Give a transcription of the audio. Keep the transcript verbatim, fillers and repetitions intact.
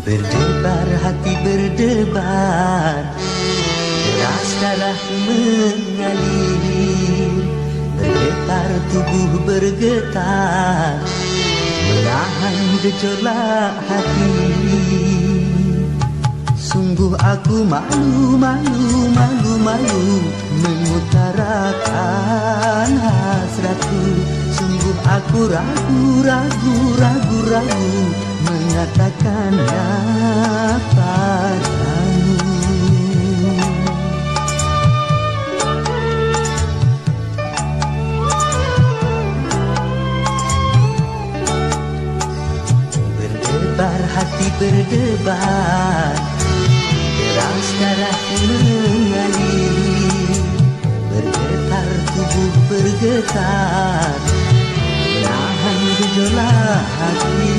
Berdebar hati berdebar, deras darah mengalir. Bergetar tubuh bergetar, menahan gejolak hati. Sungguh aku malu, malu, malu, malu mengutarakan hasratku. Sungguh aku ragu, ragu, ragu, ragu mengatakannya padamu. Berdebar hati berdebar, deras darah mengalir. Bergetar tubuh bergetar, menahan gejolak hati.